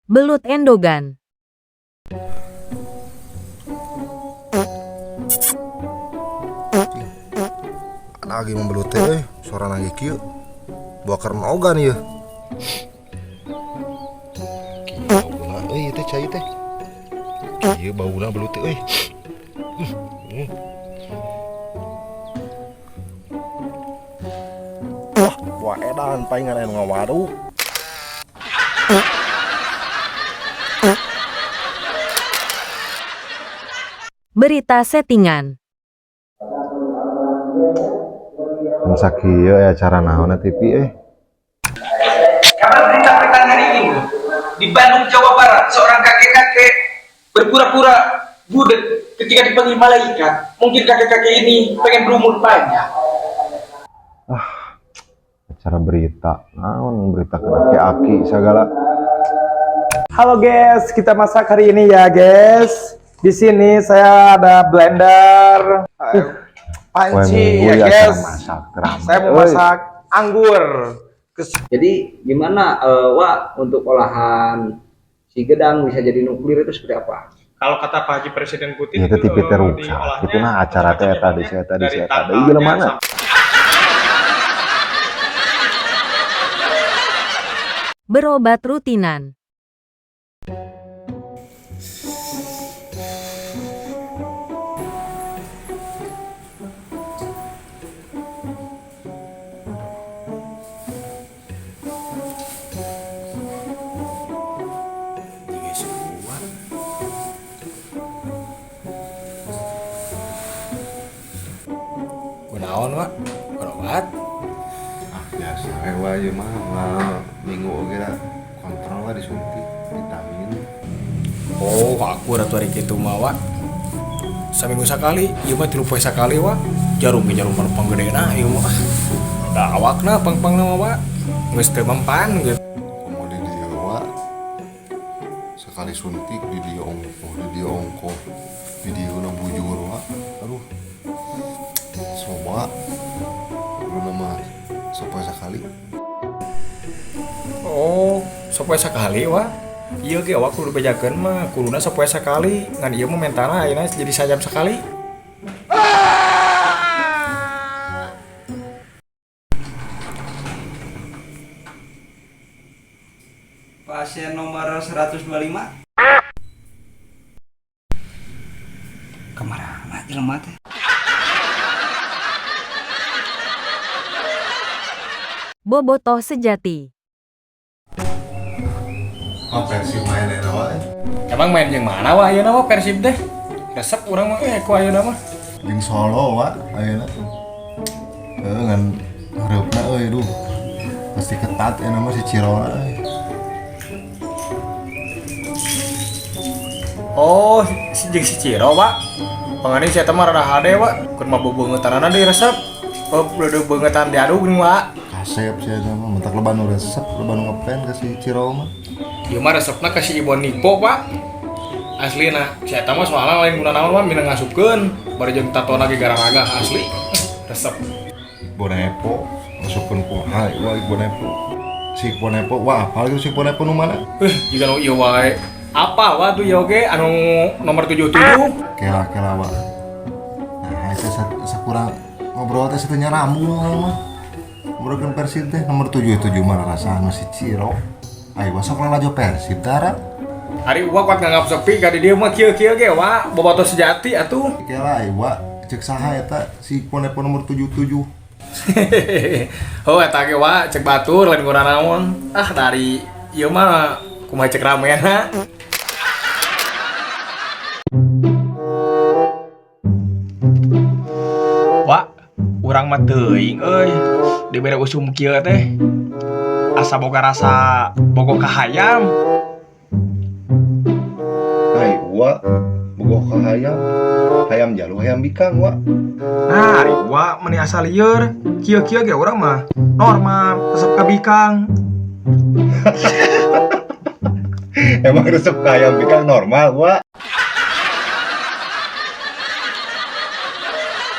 Belut endogan. Lagi membelut teh euy, suara lagi kieu. Buah keren ogan ieu. Kieu bauna euy teh cai teh. Kieu bauna belut teh euy. Wah, buah edan palingan anu ngawaduk. Berita settingan. Mun sakieu aya acara naon TV eh. Kabar berita petang hari ini di Bandung, Jawa Barat, seorang kakek-kakek berpura-pura budek ketika dipanggil malaikat. Mungkin kakek-kakek ini pengen berumur panjang. Acara berita naon berita ke aki-aki segala. Halo guys, kita masak hari ini ya guys. Di sini saya ada blender, Poe panci Minggu ya ya acara guys. masak terame Saya mau euy. masak anggur. Jadi gimana Wak, untuk olahan si gedang bisa jadi nuklir itu seperti apa? Kalau kata Pak Haji Presiden Putin Ieu teh itu TV teh ruksak diolahnya kitu nah acara teh eta di macam-macam si eta di dari si eta deui tangkalnya jelema mana. Berobat rutinan. Kunaon, Wak? Berobat? Ah, biasa we wa ieu mah moal minggu oge lah kontrol lah disuntik vitamin. Oh, aku ratu hari kitu mah, Wak. Saminggu sakali, ieu mah 3 poe sakali, Wak. Jarum ge jarum panggedena ieu mah. Da awakna pang-pangna mah, Wak. Geus teu mempan gitu. Komo di dieu wa sekali suntik di dieu ongkoh di dieu ongkoh di dieu na bujur wa. Aduh. Soba kudu mah sapoe sakali. Oh, sapoe sakali, Wak. Ieu ge awak kudu bejakeun mah, kuduna sapoe sakali. Ngan ieu mah mentana ayeuna jadi sajam sakali. Pasien nomor 125. Kemana jelema teh? Bobotoh sejati. Ah, Persib main eta wa. Emang main jeung mana, Wak? Ayeuna mah Persib teh. Resep urang mah ku ayeuna mah. Jeung Solo wa ayeuna. Heuh ngan hareupna euy duh. Pasti ketat eta mah si Cirona euy. Oh, si jeung si Ciro, Pak. Pangani si eta mah rada hade, Pak. Keur mah bebeungeutanana deui resep. Oh, udah beungeutan diaduk geuning, Pak. Kasep si eta mah mentak loba nu resep, loba nu ngefan ka si Ciro mah. Ieu mah resepna ka si Ibon Nipo, Pak. Aslina, si eta mah soalna lain guna naon mah minang ngasupkeun, bari jeung tatona ge gararaga asli. Resep. Bonepo masukkeun kumaha ieu Bonepo. Si Bonepo wah apal gitu si Bonepo nu mana? Jiga nu ieu wae. Apa wa tuh ieu oge anu nomor 77? Kela-kela wa. Nah, eta sakurang ngobrol teh satunya rambung mah. Ngobrolkeun Persib teh nomor 77 mah rasana si Ciro. Ayo sok lalajo Persib tara. Ari uwa kuat nganggap sepi ka di dieu mah kieu-kieu ge wa, bobotoh sejati atuh. Kela ayo wa cek saha eta si Bonepo nomor 77. Oh, eta ge wa cek batur lain guna naon. Ah, dari ieu mah kumaha cek ramena. Wak, urang mah teuing euy. Dibere usum kieu teh. Asa boga rasa bogoh ka hayam. Ai wa bogoh ka hayam. Hayam jalu hayam bikang wa. Nah, ari wa meni asa lieur. Kieu-kieu ge urang mah normal, resep ka bikang. Emang resep ka hayam bikang normal wa.